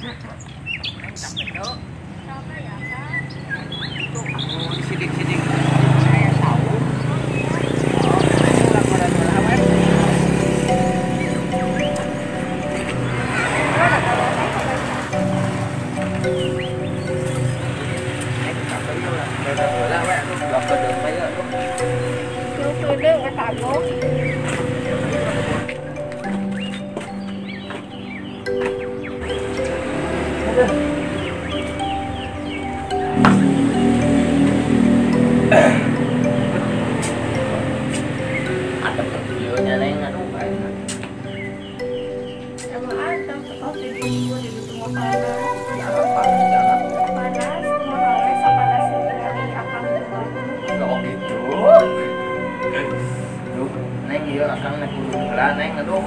Capek ya, Kak? Tuh, sidik-sidik saya saung. Ada videonya neng, aduh kayaknya. Emang ada oh video di semua panas. Jangan panas, jangan. Panas, semua panas, panas dari akang juga. Oh gitu. Duh, neng iya akang naik kudu heula neng, aduh.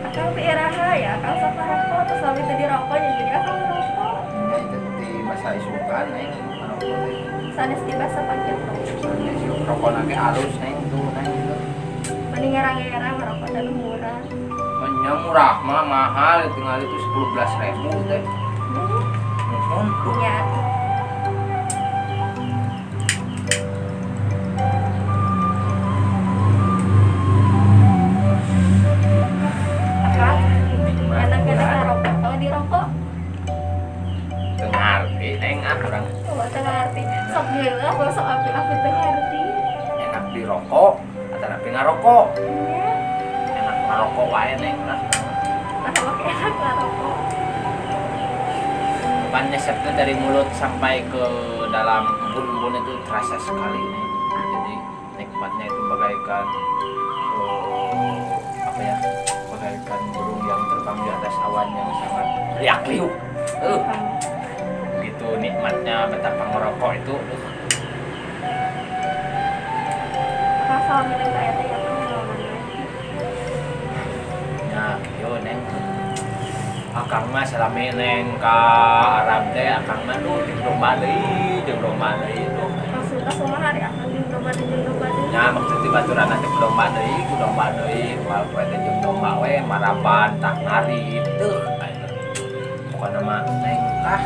Akang teh iraha ya, akang sok ngarokok terus lami teu dirokok jadi akang ngerokok. Ya itu di masa isukan neng, ngerokok teh. Sanes di basa panjang. Sanes rokok lagi halus neng tuh neng itu. Mending ngerang-ngerang ngerokok dan murah. Menya murah mah mahal tinggal itu 10-11 ribu teh. Nuhun tuh. Ya. Akang, enak-enak ngerokok. Kalau dirokok? Teu ngarti neng ah urang. Oh, teu ngarti. Sok geuleuh sok api-api teu ngarti. Enak dirokok atanapi ngarokok. Iya. Enak ngarokok wae neng lah. Nah, make enak ngarokok. Pan nyesepnya dari mulut sampai ke dalam embun-embun itu terasa sekali neng. Jadi nikmatnya itu bagaikan apa ya? Bagaikan burung yang terbang di atas awan yang sangat riak-liuk. Gitu nikmatnya betapa ngerokok itu. Akang salami neng ka eta ya pengalaman. Ya, yo neng. Akang mah salami neng ka Arab teh akang mah duh jeung domba deui, jeung domba deui duh. Maksudna kumaha ari akang jeung domba deui jeung domba deui? Ya maksudna baturan teh domba deui, ku domba deui, moal poe teh jeung domba we maraban tah ngarit teuh. Pokona mah neng ah.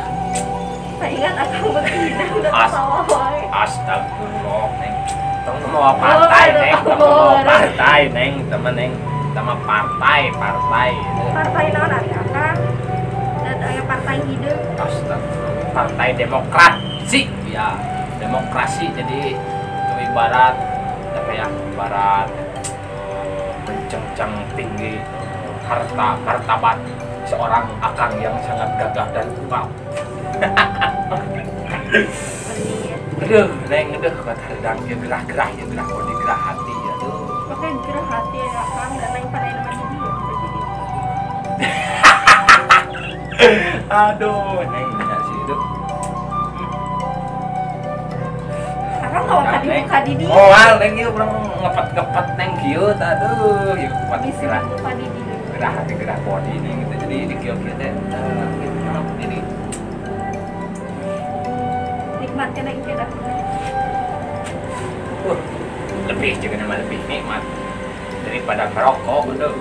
Tak ingat akang beuki hidang da sawah wae. Astagfirullah neng. Tong mau partai neng, tong mau partai neng, temen neng, sama partai, partai. Partai naon ari akang? Da aya partai hideung. Astagfirullah, partai demokrasi. Ya, demokrasi jadi itu ibarat apa ya? Ibarat mencengcang tinggi harta martabat seorang akang yang sangat gagah dan kuat. Aduh, neng, aduh, kata redang ya gerah-gerah ya gerah kodi gerah hati ya aduh. Oke, gerah hati ya akang dan neng pada masih dia jadi. Aduh, neng benar sih itu. Akang kalau kadi muka di dia. Moal neng ieu urang ngepet-ngepet neng kieu aduh, ieu kuat gerah. Gerah hati gerah body neng gitu. Jadi di kieu-kieu teh gitu jadi nikmatnya neng kieu dah. Lebih juga nama lebih nikmat daripada merokok udah.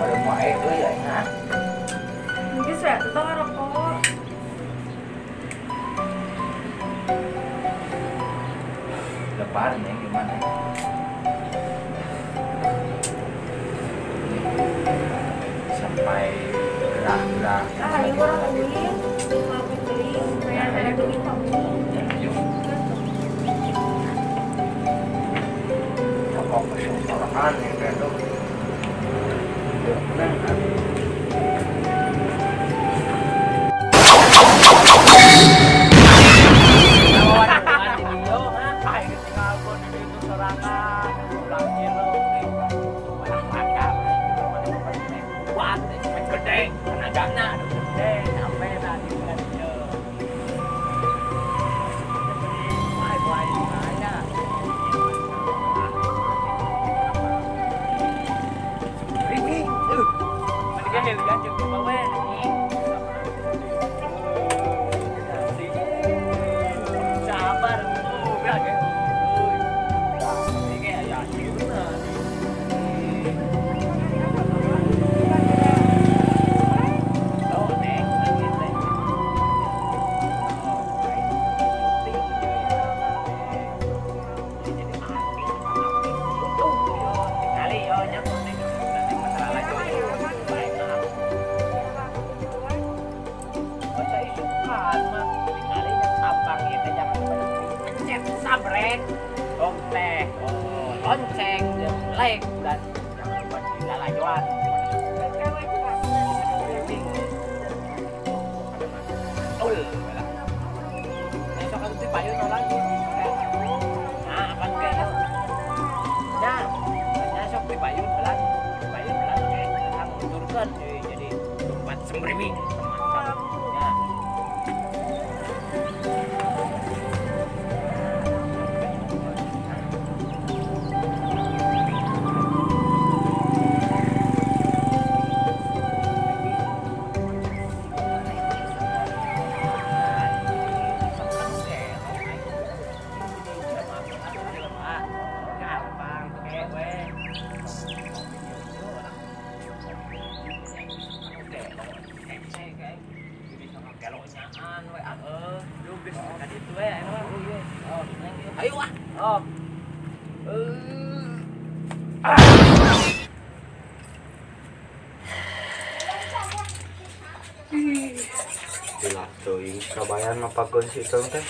Baru wae euy ya enak. Mungkin saya tuh ngerokok. Lebar neng gimana? Sampai gerah-gerah. Ah, ini orang beli, mau beli, supaya ada duit kamu. Ya, yuk. Rokok kesorangan ya kayak tuh. Neng. Gede, tenagana, aduh gede, sampai tadi kan dia. Wah, mana? Ini, mana kan lihat jeung bawa ini. Sabar, berage. Ini ya, gitu nah. Jadi tempat sembriwing. Ayo ah. Oh. Gila teuing kabayan mapakeun si Iteung teh.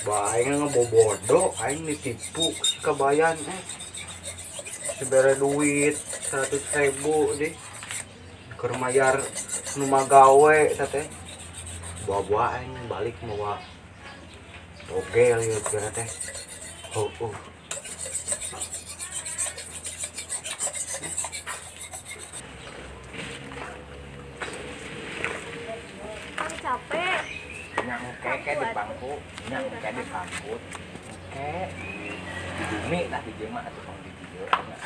Ba aing ngebobodo, aing ditipu si kabayan eh. Dibere duit 100.000 deh. Keur mayar nu magawe eta teh. Bawa aing balik mawa togel ieu kira teh. Oh, oh. Kan capek. Nya engke di bangku, nya engke di bangku. Engke di bumi lah di dieu mah atuh tong di dieu nya.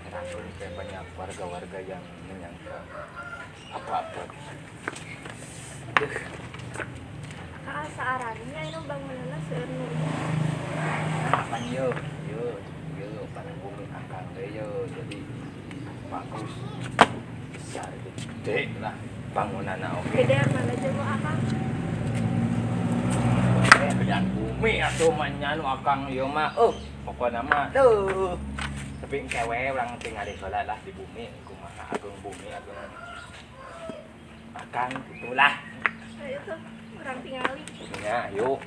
Teratur kayak banyak warga-warga yang menyangka apa-apa. Aduh. Kak saaraninya ini bangunanna seueur nu. Apan yo, yo, yo pada bumi akang teh yo jadi bagus. Besar gede lah bangunanna oke. Gede mana jeung akang? Gedean bumi atuh mah nya nu akang ieu mah pokona mah duh. Tapi engke we urang tingali heula lah di bumi kumaha ageung bumi ageung akang gitulah. Ayo tuh urang tingali. Ya, ayo.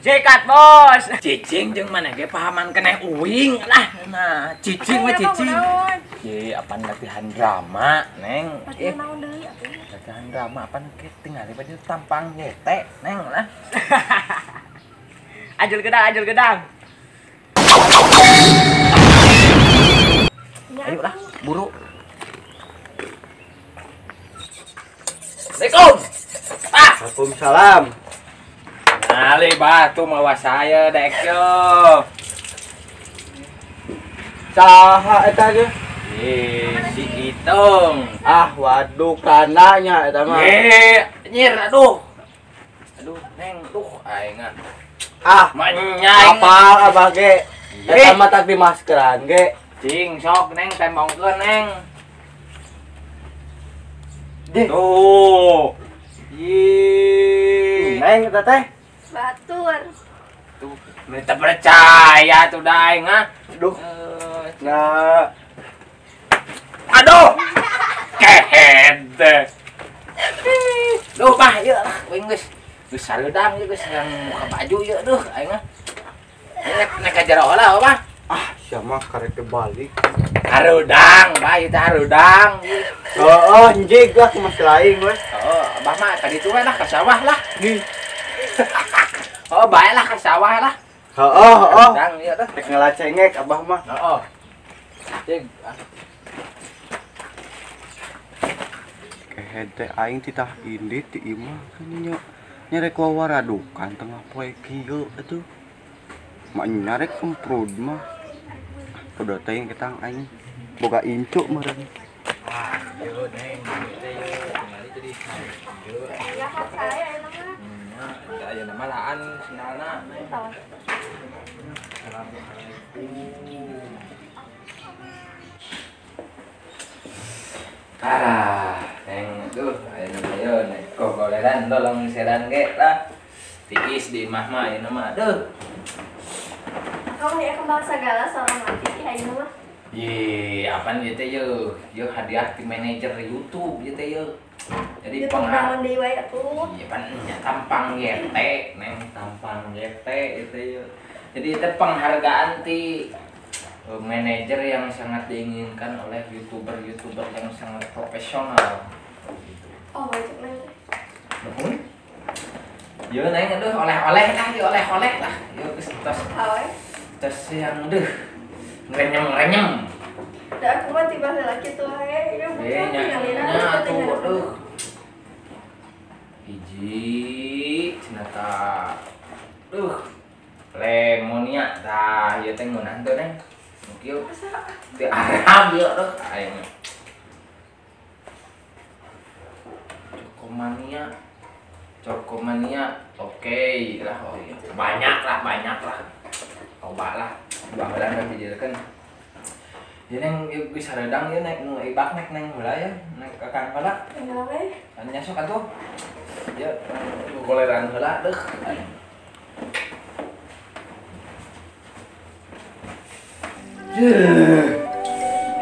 Cikat bos. Cicing jeung mana ge pahaman keneh uing lah. Nah, cicing mah cicing. Ye, apaan latihan drama, Neng? Latihan naon deui atuh? Latihan drama apaan ke tingali baju tampang nyete, Neng lah. Ajul gedang, ajul gedang. Ayo lah, buru. Assalamualaikum. Ah. Waalaikumsalam. Ngali batu mawa saya dek yo. Saha eta ge? Si Iteung. Ah, waduh kananya eta mah. Nyir aduh. Aduh, Neng, duh aing ah. Ah, manya apal abah ge. Eta mah tak di maskeran ge. Cing sok Neng tembongkeun Neng. Deh. Tuh. Ih, Neng eta teh. Batur. Tuh, minta percaya tuh dah aing ah. Aduh. Nah. Aduh. Kehed. Duh, bah ieu lah, uing geus. Geus sareudang ieu geus yang muka baju ieu duh aing ah. Nek nek ka jero heula bah. Ah, sia mah karek balik. Hareudang, bah ieu teh hareudang. Heeh, anjing lah kumaha lain we. Heeh, abah mah tadi tuh we lah ka sawah lah. Oh, bae lah ka sawah lah. Heeh, heeh. Hareudang ieu teh. Rek ngelacengek abah mah. Heeh. Cing. Kehed teh aing titah indit di imah kan nya. Nyerek wawaradukan tengah poe kieu atuh. Mak nyarek semprot mah. Udah teh ketang aing boga incu meureun. Ah, ieu Neng, teh ieu tingali jadi ieu. Ya kan saya eta mah. Nya, aya nama laan sendalna. Assalamualaikum. Ah, Neng, aduh, aya nama ieu Neng. Kogoleran lolong seran ge lah. Tiis di imah mah ayeuna mah. Aduh. Kamu ya kembang segala seorang mati sih ayeuna mah. Ye, apaan ieu teh yeuh? Yeuh hadiah ti manajer YouTube ieu teh yeuh. Jadi pengalaman deui wae atuh. Iya pan nya tampang YT, Neng, tampang YT ieu teh yeuh. Jadi itu penghargaan ti manajer yang sangat diinginkan oleh YouTuber-YouTuber yang sangat profesional gitu. Oh, wajib Neng. Nuhun. Ieu neng aduh oleh-oleh lah, ieu oleh-oleh lah. Ieu geus tos. Tos yang aduh ngerenyem-ngerenyem. Da aku mah tiba heula kitu wae. Ieu bukan tinggalina atuh aduh. Hiji cenah tah. Duh. Lemonia tah ieu teh ngeunah teh neng. Kieu. Teu Arab ieu aduh aing. Cokomania. Cokomania, oke lah, oh iya. Banyak lah, coba lah, dua bulan udah dijadikan. Jadi yang bisa redang ya naik nu ibak naik neng heula ya, naik ke kang heula. Nya sok atuh. Ya goleran heula deuh.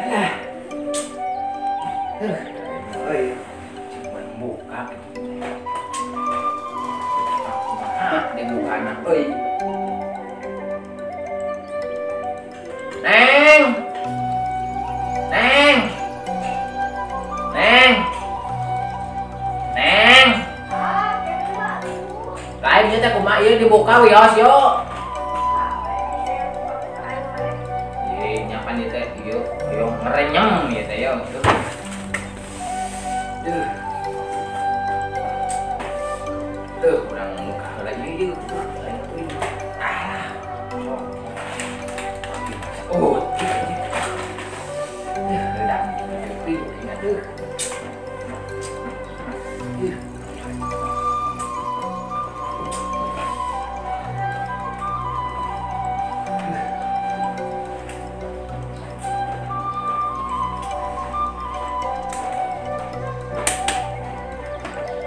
Alah. Euy, cuman buka gitu. Dibuka anak euy. Neng. Neng. Neng. Neng. Lain ieu teh kumaha ieu dibuka wios yo. Ye nyapan ieu teh ieu hoyong ngerenyem ieu teh yo. Duh. Tuh, urang muka heula ieu. Ah. Oh, redang. Aduh.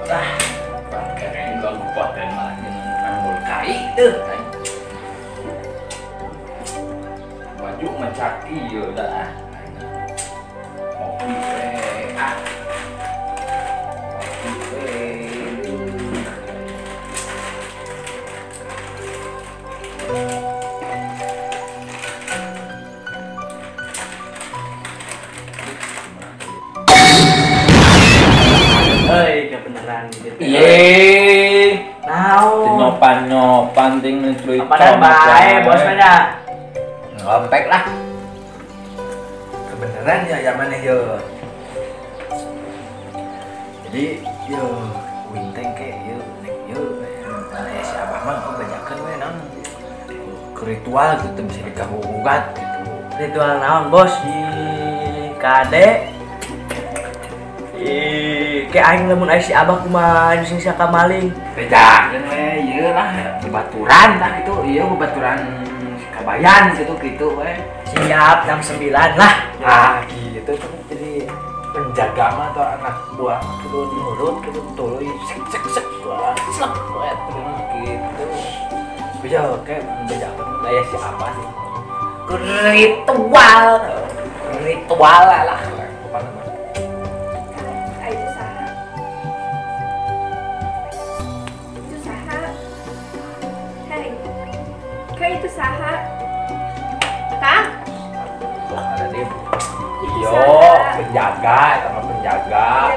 Ah, bangke kabupaten malah nangul kai tuh. Baju mencaki ya udah. Kopi teh. Ah. Kopi teh. Hei, kebeneran gitu. Yeay. Naon? Nyopan-nyopan ting ngelucu. Apaan bae, bos mana? Ngompek lah. Kebeneran ya yang mana yo. Jadi yo winteng ke yo nek yo mana si abah mah kok bajakeun we naon. Ritual gitu bisa diganggu gugat gitu. Ritual naon, Bos? Ih, kade. Ih, ke aing lamun aya si abah kumaha sing saka maling. Bejakeun we ieu lah bebaturan tah gitu, ieu bebaturan Kabayan gitu we. Siap jam 9 lah. Ah gitu kan jadi penjaga mah atau anak buah gitu nurut gitu tuluy sek sek sek slek gitu. Beja kayak bejakeun daya si abah sih. Ritual lah. Itu saha? Kang? Yo, penjaga, sama penjaga.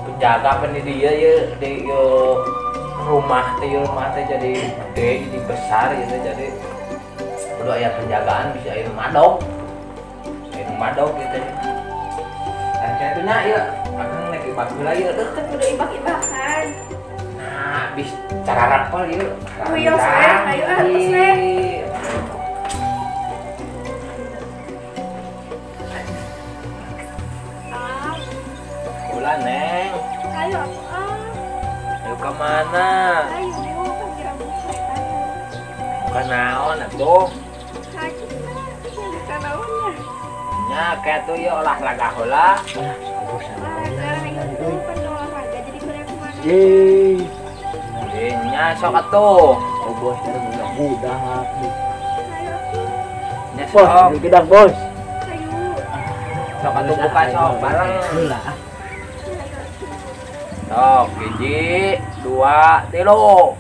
Penjaga pendidikan ya di yo rumah teh jadi gede, jadi besar gitu, jadi kudu aya penjagaan bisa aya madog. Aya madog gitu. Nah, kitu nya ieu akang lagi bagus lah ieu deuh kan kudu ibak-ibakan. Nah, bis cara rapel ieu. Wios we, ayo ah tos we. Ulah Neng. Ayo aku ah. Ayo ke mana? Ayo kan kira buka Bukan naon atuh. Bukan naonnya. Nya kayak tuh ya olahraga heula. Olahraga itu kan olahraga jadi kuliah kemana? Ye. Nya sok atuh. Oh bos, ada budak. Ayo atuh. Nya sok. Gedang bos. Ayo. Sok atuh buka sok bareng. Heula. Sok, 1, 2, 3.